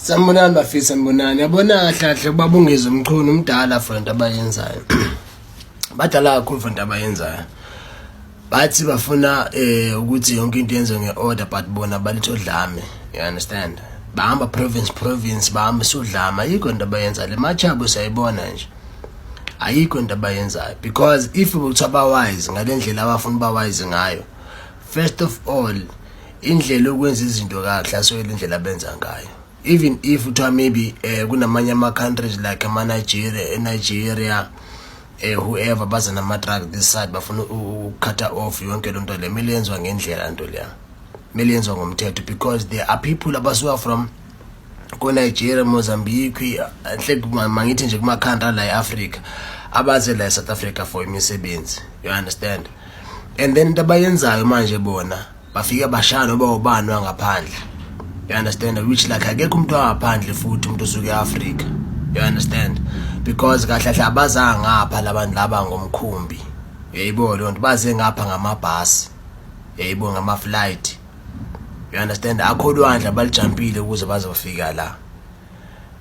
Sanibonani bafisa, sanibonani. Yabona kahle kahle ubaba uNgizwe Mchunu umdala for into abayenzayo. Badala kakhulu for into abayenzayo. Bathi bafuna ukuthi yonke into yenziwe nge-order, but bona baletha udlame. You understand? Bahamba province province, bahamba sudlama, ayikho into abayenzayo. Le machabo siyayibona nje. Ayikho into abayenzayo because if bekuthiwa ba-wise ngale ndlela abafuna uba-wise ngayo, first of all, indlela yokwenza izinto kahle asoyile indlela abenza ngayo. Even if kuthiwa maybe kunamanye ama-countries like ama-Nigeria, eNigeria, whoever baza nama-drug this side, bafuna ukukhatha off yonke loo nto le, kumele yenziwa ngendlela nto leya, kumele yenziwa ngomthetho, because there are people abasuka from ko-Nigeria, Mozambique, enhle mangithi nje kuma-country la e-Africa, abaze la e-South Africa for imisebenzi, you understand? And then into abayenzayo manje, bona bafike bashaya noba ubani wangaphandle, you understand? Which like akekho umuntu wangaphandle futhi umuntu osuke e-Africa, you understand? Because kahle kahle abazanga ngapha labantu laba ngomkhumbi, uyayibona leyo nto? Baze ngapha ngamabhasi, uyayibona, ngama-flight, you understand? Akho lwandle abalijampile ukuze baze bafika la,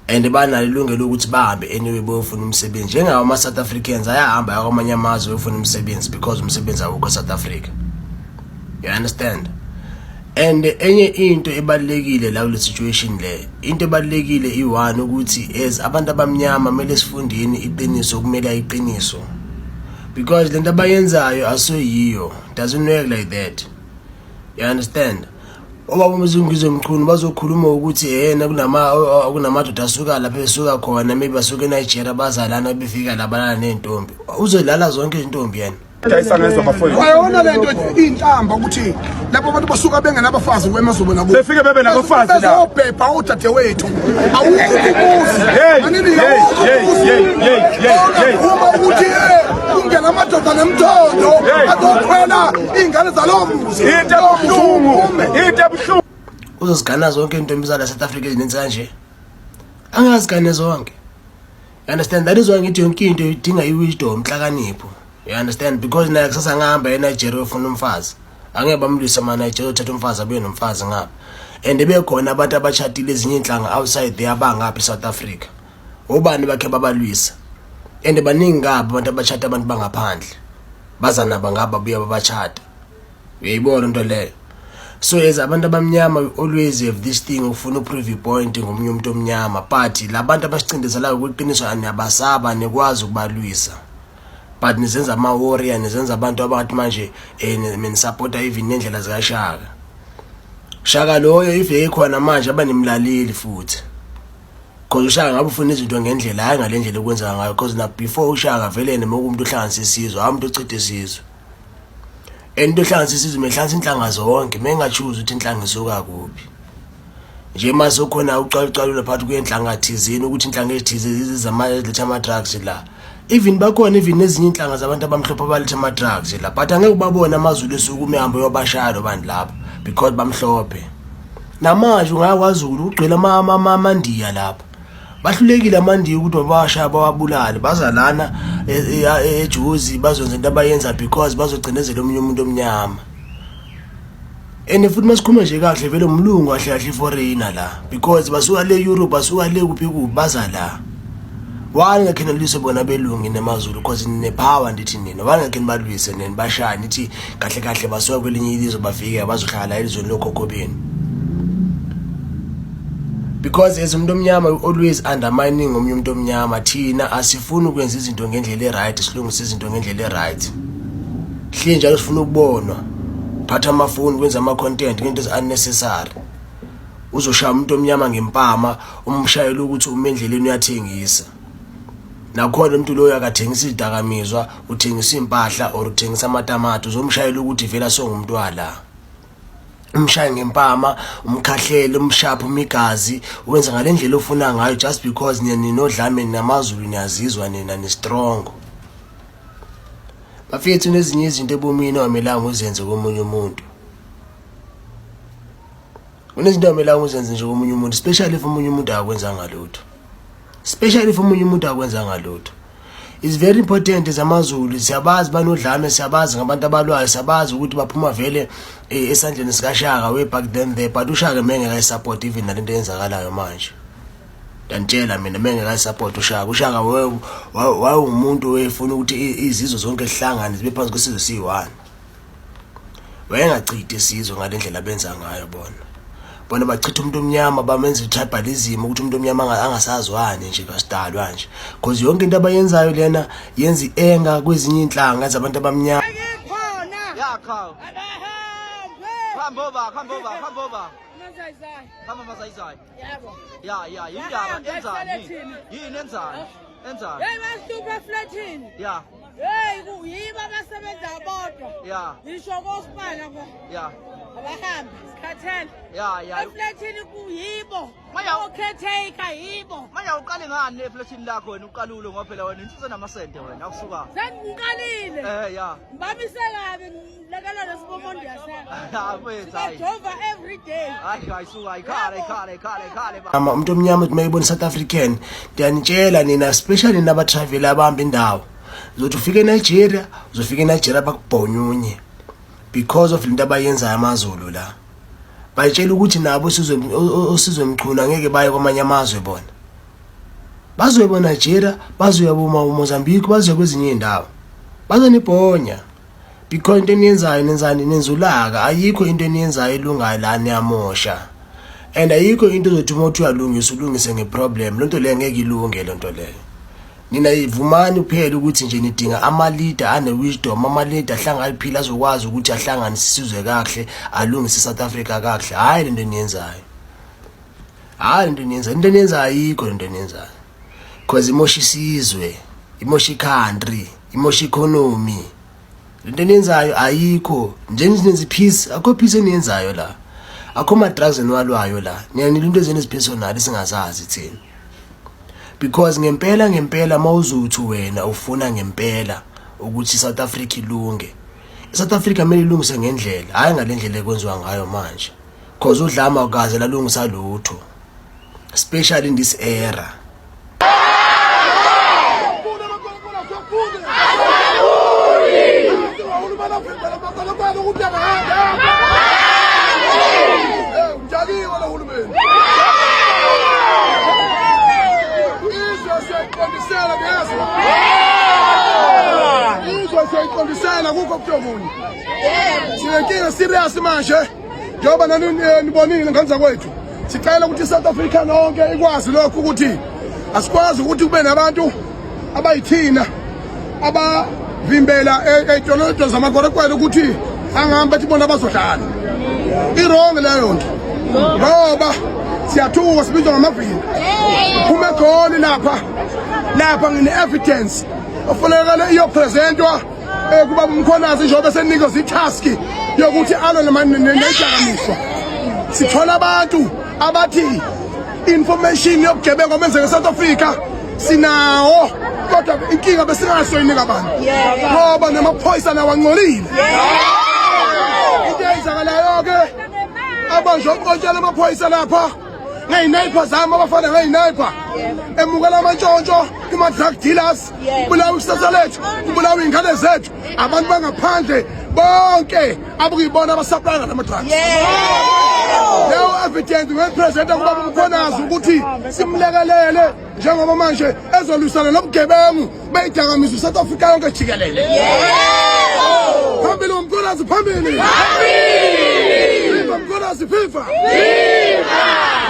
and banalo ilungelo ukuthi bahambe anyway bayofuna umsebenzi, njengawo ama-South Africans ayahamba aya kwamanye amazwe ayofuna umsebenzi because umsebenzi awukho e-South Africa, you understand? And enye into ebalulekile la kule situation le, into ebalulekile i-one ukuthi as abantu abamnyama kumele sifundeni iqiniso, kumele iqiniso, because lento abayenzayo asoyiyo, doesn't work like that, you understand? Obaba uNgizwe Mchunu bazokhuluma ukuthi yena kunamadoda asuka lapha esuka khona, maybe basuka eNigeria, bazalana, befika la balala ney'ntombi. Uzolala zonke izintombi yena? Dayisa ngezwa, bafowethu. Wayona lento inhlamba ukuthi lapho abantu basuka bengenabafazi kwemazulu nakubo. Befike bebe nabafazi la. Bezobhebha udadewethu. Awukho umuzi. Hey, Anini hey, awukho hey, umuzi. hey, hey, hey, hey. Uma ukuthi kungena amadoda nemthondo Hey. azokhwela iy'ngane zalowo muzi. Into ebuhlungu, into ebuhlungu. Uzozigana zonke iy'ntombi zala South Africa ezininzi kanje? Angazigane zonke, you understand? That is why ngithi yonke into idinga i-wisdom, inhlakanipho, you understand? Because naye kusasa ngahamba eNigeria ufuna umfazi, angeke bamlwise ama-Nigeria, uthatha umfazi abuye nomfazi ngapha, and bekhona abantu abachatile ezinye iy'nhlanga outside there abangapha e-South Africa, obani bakhe babalwisa? And baningi kabi abantu abachata abantu bangaphandle, baza nabo ngapha, babuya babachata, uyayibona into leyo? So as abantu abamnyama we always have this thing ufuna uprove point ngomunye umuntu omnyama, but labantu abasicindezelayo kweqiniso aniyabasaba, nikwazi ukubalwisa, but nizenza ama-warrior, nizenza abantu abathi manje nisupporta even nendlela zikaShaka. Shaka loyo if ekhona manje abanimlaleli futhi, cause uShaka ngabe ufuna izinto ngendlela, hayi ngale ndlela okwenzeka ngayo, cause na before uShaka vele noma umuntu ohlanganisa isizwe, hayi umuntu ochitha isizwe. And into ohlanganisa isizwe mehlanganisa inhlanga zonke, mengachoose ukuthi inhlanga isuka kuphi nje. Mase ukhona ucalucalula phakathi kwenhlanga thizeni ukuthi inhlanga ezithize ziletha ama-drugs la, even bakhona even nezinye inhlanga zabantu abamhlophe abaletha ama-drugs la, but angeke ubabone amaZulu esuke umehambo yobashaya lo bantu lapho because bamhlophe. Namanje ungaya kwaZulu, ugcwele amaNdiya lapha, bahlulekile amaNdiya ukuthi babashaya, bawabulale. Baza lana eJozi bazokwenza into abayenza because bazogcinezela omunye umuntu omnyama. And futhi masikhuluma nje kahle, vele umlungu kahle kahle i-foreigner la, because basuka le Europe, basuka le kuphi kuphi, baza la. Why ngekhe nilwise bona belungu nemaZulu? Because nine-power, ndithi nina, why ngekhe nibalwise nini, bashaye, nithi kahle kahle basuka kwelinye ilizwe, bafike bazohlala la elizweni lokhokho benu? Because as umuntu omnyama we always undermining omunye umuntu omnyama. Thina asifuni ukwenza izinto ngendlela e-right, silungise izinto ngendlela e-right. Hleli njalo sifuna ukubonwa, phatha amafoni, kwenza ama-content ngento ezi-unnecessary. Uzoshaya umuntu omnyama ngempama, umshayela ukuthi ume endleleni uyathengisa, nakhona umuntu loyo akathengisa izidakamizwa, uthengisa impahla or uthengisa amatamati, uzomshayela ukuthi vele asongumuntu wala, umshaye ngempama, umkhahlele, umshaphe umigazi, wenza ngale ndlela ofuna ngayo just because nina ninodlame namaZulu, niyazizwa nina ni-strong. Bafethu, nezinye izinto ebomini ongamelanga uzenze komunye umuntu, kunezinto ongamelanga uzenze nje komunye umuntu, especially if omunye umuntu akakwenzanga lutho, especially if omunye umuntu akwenzanga lutho. It's very important. ZamaZulu siyabazi banodlame, siyabazi ngabantu abalwayo, siyabazi ukuthi baphuma vele esandleni sikaShaka way back then there, but uShaka mengeke ayisupport even nalento eyenzakalayo manje. Ndanitshela mina mengekayisupport uShaka. UShaka wayewumuntu wefuna ukuthi izizwe zonke zihlangane zibe phansi kwesizwe siyi-one. Wayengachithi isizwe ngale ndlela abenza ngayo bona. Bona bachitha umuntu omnyama bamenza i-tribalism ukuthi umuntu omnyama angasazwani nje kasidalwa nje. Because yonke into abayenzayo lena yenza i-anger kwezinye iy'nhlanga zabantu abamnyama. Yakha. Hamba hamba hamba. Hamba mazayizayi. Yebo. Ya ya yindaba enzani? Yini enzani? Enzani? Hey bahlupha eflatini. Ya. Hey yibo abasebenza bodwa. Ya. Ngisho kosipala ko. Ya. Abahambi sikhathele. Ya ya. Eflatini kuyibo. Manje ocaretaker yibo. Manje awuqali ngani eflatini lakho wena uqalule ngoba phela wena insizwa namasende wena awusuka. Sengiqalile. Eh ya. Ngibamise kabi ngilekelele sibomondi yasela. Ha mfethu hayi. Sibajova every day. Hayi hayi suka ayikhale ayikhale ayikhale ayikhale ba. Ama umuntu omnyama uthi mayebona South African ndiyanitshela nina especially nina abatravel abahamba indawo uzothi ufike eNigeria uzofika eNigeria bakubhonyunye because of lento abayenzayo amaZulu la bayitshela ukuthi nabo osizwe osizwe Mchunu angeke baye kwamanye amazwe bona bazoya boNigeria bazoya boma Mozambique bazoya kwezinye izindawo bazonibhonya because into eniyenzayo nenzani nenza ulaka ayikho into eniyenzayo elungayo la niyamosha and ayikho into ozothi uma uthi uyalungisa ulungise ngeproblem loo nto leyo ngeke ilunge loo nto leyo nina ivumani kuphela ukuthi nje nidinga ama-leader ane-wisdom ama-leader ahlangaliphile azokwazi ukuthi ahlanganise isizwe kakuhle alungise i-South Africa kakuhle hhayi le nto eniyenzayo hhayi le nto eniyenzayo into eniyenzayo ayikho le nto eniyenzayo because imosha isizwe imosha i-country imosha economy lento eniyenzayo ayikho nje nenza i-peace akho peace eniyenzayo la akho ma-drugs eniwalwayo la niyanila into ezenu ezipersonal esingazazi thina because ngempela ngempela mawuzuthi wena ufuna ngempela ukuthi iSouth Africa ilunge iSouth Africa kumele ilungise ngendlela hayi ngalendlela ekwenziwa ngayo manje cause udlama ukaze lalungisa lutho especially in this era Siyayiqondisela kukho kutomunye. Sinenkinga serious manje. Njengoba nani nibonile ngenza kwethu. Sicela ukuthi iSouth Africa nonke ikwazi lokho ukuthi asikwazi ukuthi kube nabantu abayithina abavimbela ey'tololodwa zamakwerekwere ukuthi angahambi athi bona bazodlala. I-wrong leyo nto ngoba siyathuka sibizwa ngamavila. Phuma egoli lapha lapha ngine-evidence ofunekale iyopresentwa kubaba uMkhwanazi njengoba esenikeza itask yokuthi alwe nedakamizwa sithola abantu abathi information yobugebengu obenzeka eSouth Africa sinawo kodwa inkinga besingasoyinika abantu ngoba namaphoyisa nawo angcolile into eyenzakalayo ke abanjwa umqontshela amaphoyisa lapha ngey'nayipha zami abafana ngey'nayipha emukela amantshontsho kuma-drug dealers kubulawa ikusasa lethu kubulawa iy'ngane zethu abantu bangaphandle bonke abukuyibona abasaplaya ngala ma-drugs leyo evidence ngeyipresenta kubaba uMkhwanazi ukuthi simlekelele njengoba manje ezolwisana nobugebengu beyidakamizwa iSouth Africa yonke jikelele phambili uMkhwanazi phambili viva Mkhwanazi viva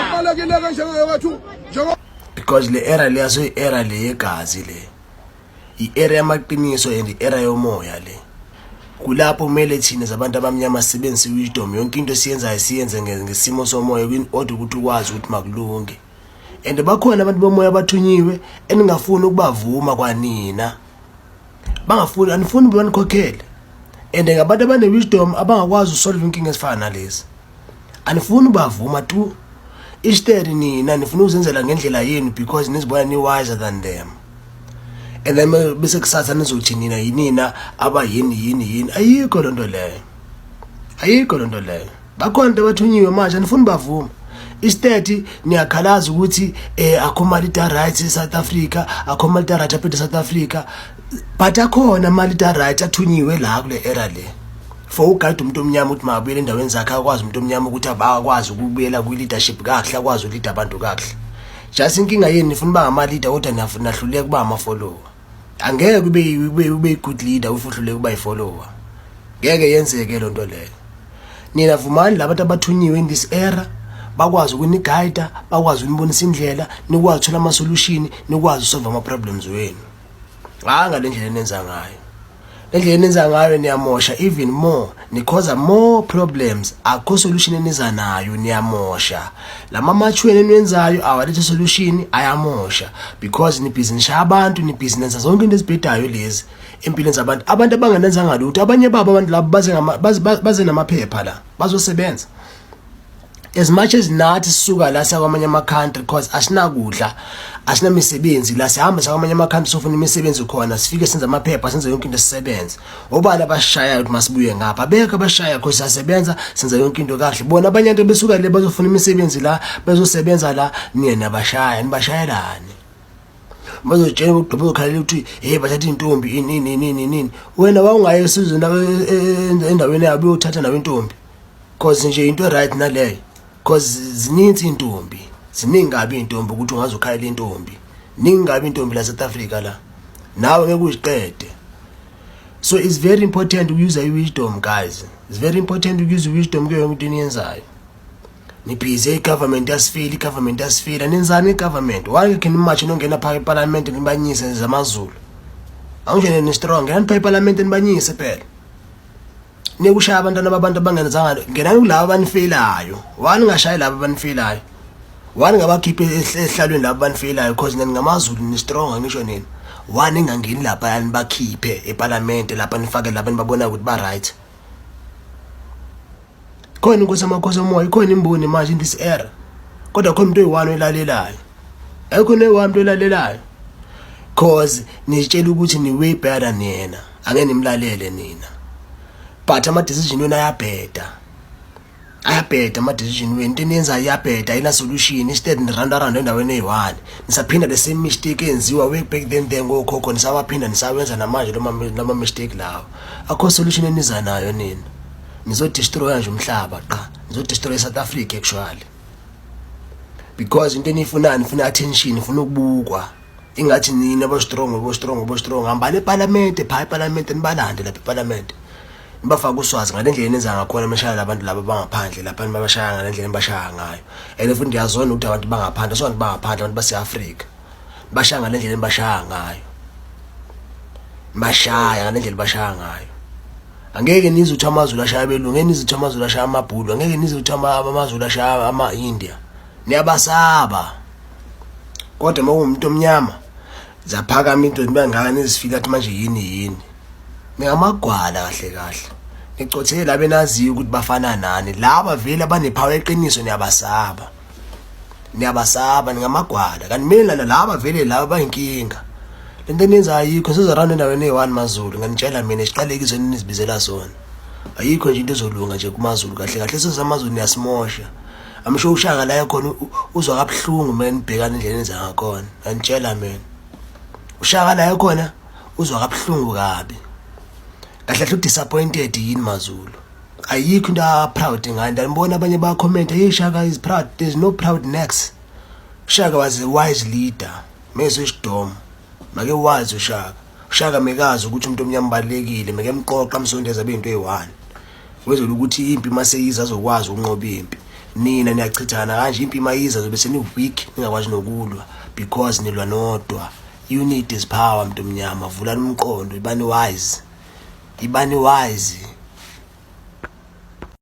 kubalulekile-ke njengowethu njengo because le era le asoyi-era le yegazi le i-era yamaqiniso and i-era yomoya le kulapho kumele thina zabantu abamnyama sisebenzise i-wisdom yonke into esiyenzayo siyenze ngesimo somoya in order ukuthi ukwazi ukuthi makulunge and bakhona abantu bomoya abathunyiwe eningafuni ukubavuma kwanina bangafuni anifuni banikhokhele and ngabantu abane-wisdom abangakwazi usolve inkinga ezifana nalezi anifuni ubavuma tu instead nina nifuna ukuzenzela ngendlela yenu because nizibona ni-wiser than them and then bese kusasa nizothi nina yinina abayini yini yini ayikho loo nto leyo ayikho loo nto leyo bakhona into abathunyiwe manje anifuni bavuma instead niyakhalaza ukuthi akho mali da right eSouth Africa akho mali da right aphethe South Africa but akhona mali da right athunyiwe la kule era le for ugade umuntu omnyama ukuthi makabuyele endaweni zakhe akwazi umuntu omnyama ukuthi abakwazi ukubuyela kwi-leadership kakuhle akwazi ulead abantu kakuhle. Just inkinga yenu nifuna uba ngama-leader kodwa nahluleka ukuba ama-follower. Angeke ube good leader if uhluleka ukuba yi-follower. Ngeke yenzeke loo nto leyo. Nina vumani labantu abathunyiwe in this era bakwazi ukunigayida, bakwazi ukunibonisa indlela, nikwazi ukuthola ama-solution, nikwazi usolve ama-problems wenu. Hayi ngale ndlela enenza ngayo. Le ndlela enenza ngayo niyamosha even more, nikhoza more problems. Akukho solution eniza nayo, niyamosha. Lama march wenu eniwenzayo awalethe solution, ayamosha because nibhizi nishaya abantu, nibhizi nenza zonke into ezibhedayo lezi empilweni zabantu. Abantu abangenenzanga lutho, abanye babo abantu labo baze namaphepha la bazosebenza. As much as nathi sisuka la sakwamanye ama-country because asinakudla, asinamisebenzi la, sihamba sakwamanye ama-country sofuna imisebenzi khona, sifike senze amaphepha, senze yonke into, sisebenze. Obani abasishayayo ukuthi masibuye ngapha? Abekho abashaya because siyasebenza, senza yonke into kahle. Bona abanye abantu besuka le bazofuna imisebenzi la, bezosebenza la, niye nabashaya. Nibashayelani? Bazotshela ukuthi bazokhalela ukuthi hey, bathatha intombi, ini ini ini ini. Wena wawungaye esizweni endaweni yabo uyothatha nawe intombi? Cause nje into right naleyo, cause zininzi intombi, ziningi kabi intombi ukuthi ungaze ukhalela intombi. Ningi kabi intombi la South Africa la, nawe ngeke uziqede. So it's very important ukuuse i-wisdom, guys. It's very important ukuuse i-wisdom kuyo yonke into eniyenzayo. Nibhizi i-government yasifila, i-government yasifila. Nenzani i-government? Why can nimashe nongena phaka eparliament nibanyise zamazulu? Awunjene ni-strong, ngenani phaka eparliament nibanyise phela. Nikushaya abantwana babantu abangenzanga. Ngenani kulabo abanifelayo. Wani ngashayi labo abanifelayo? Wani ngabakhiphe esihlalweni labo abanifelayo? Because nani ngamaZulu, ni-strong, angisho nina? Wani ingangeni lapha nibakhiphe eparlamente lapha, nifake lapha nibabona ukuthi ba-right khona. Inkosi amakhosi omoya ikhona imboni manje in this era, kodwa khona umuntu oyi-one oyilalelayo? Ayikho noyi-one umuntu oyilalelayo, cause nitshela ukuthi ni way better niyena. Angeke nimlalele nina, but ama-decision wenu ayabheda, ayabheda ama-decision wenu. Into eniyenzayo iyabheda, ayina solution. Instead ni-round around endaweni eyi-one, nisaphinda the same mistake eyenziwa way back then ngokhokho, nisawaphinda, nisawenza namanje lama mistake lawo. Akho solution eniza nayo nina. Nizodestroya nje umhlaba qha, nizodestroya i-South Africa actually, because into eniyifunayo, nifuna attention, nifuna ukubukwa ingathi nini abo-strong, abo-strong, abo-strong. Hambani epalamente phaa epalamente, nibalande lapha epalamente, nibafake uswazi ngale ndlela enenza ngakhona meshaya labantu laba bangaphandle lapha, nibabashaya ngale ndlela enibashaya ngayo. And futhi ndiyazona ukuthi abantu bangaphandle, so abantu bangaphandle, abantu base-Afrika, bashaya ngale ndlela enibashaya ngayo, bashaya ngale ndlela bashaya ngayo. Angeke nizwe ukuthi amaZulu ashaya abelungu, ngeke nizwe ukuthi amaZulu ashaya amabhulu, angeke nizwe ukuthi amaZulu ashaya ama-India. Niyabasaba, kodwa uma uwumuntu omnyama zaphakama into zibangaka nizifika athi manje yini yini. Ningamagwala kahle kahle, nicothele laba enaziyo ukuthi bafana nani, laba vele abanephawu eqiniso. Niyabasaba, niyabasaba, ningamagwala. Kanti mina laba vele laba bayinkinga. Lento eniyenzayo ayikho, sizorawunda endaweni eyi-one maZulu. Nganitshela mina, isiqalekiso enizibizela sona. Ayikho nje into ezolunga nje kumaZulu kahle kahle. SezamaZulu niyasimosha. I'm sure uShaka la khona uzwa kabuhlungu uma nibhekana indlela enenza ngakhona. Nganitshela mina, uShaka la khona uzwa kabuhlungu kabi kahle kahle, udisappointed yini maZulu. Ayikho into a-proud ngayo. Ndanibona abanye bayakhomenta, "Hey, Shaka is proud." There's no proud next. Shaka was a wise leader mezwe isidomo make wazi uShaka. UShaka mekazi ukuthi umuntu omnyama ubalulekile, meke mqoqa amsondeza abe into eyi-one, wezela ukuthi impi maseyiza azokwazi ukunqoba impi. Nina niyachithana kanje, impi mayiza zobe seni-weak, ningakwazi nokulwa because nilwa nodwa. Unity is power. Mntu omnyama, vulani umqondo, ibani wise, ibani wise.